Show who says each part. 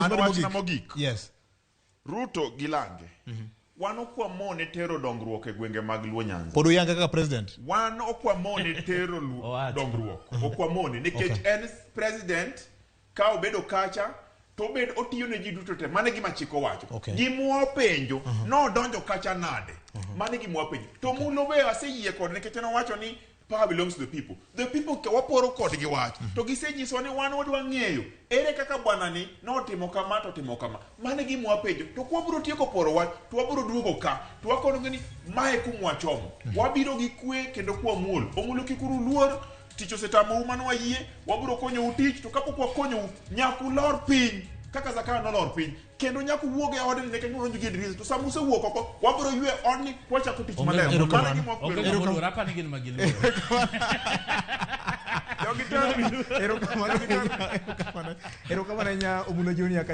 Speaker 1: An
Speaker 2: Mari
Speaker 1: wachna mogik.
Speaker 2: Yes.
Speaker 1: Ruto gi Lange. Wan ok wamone tero dongruok e gwenge mag Luo Nyanza.
Speaker 2: Pod uyange kaka president.
Speaker 1: Wan ok wamone tero
Speaker 3: Owacho.
Speaker 1: dongruok. Ok wamone nikech
Speaker 2: Okay.
Speaker 1: en president ka obedo kacha to obed otiyo ne ji duto te. Mano e gima chik owacho.
Speaker 2: Okay.
Speaker 1: Gima wapenjo nodonjo kacha nade? Mano e gima wapenjo. To mulo be aseyie kode nikech en owacho ni power belongs to the people. The people ka waporo kodgi wach to gisenyisowa ni wan wadwa ng'eyo ere kaka bwana ni notimo kama to otimo kama. Mano e gima wapenjo. To kwabiro tieko poro wach to wabiro duogo ka to wakonogi ni mae kumwachomo. Wabiro gi kwe kendo kwamuol. Omulo kik uru luor tich osetamou mano wayie wabiro konyou tich to kapok wakonyou nyaka ulor piny kaka Zakayo nolor piny kendo nyaka uwuog e odni nikech nudonjo gi e dirisa to sama usewuok oko wabiro ywe odni wachako tich maler. Mano e gima
Speaker 3: Onge
Speaker 1: wakwero.
Speaker 3: ng'ama oluor, apani gin ma giluor.
Speaker 1: Jogi tero
Speaker 4: Erokamano. Erokamano. Erokamano ahinya Omulo Junior.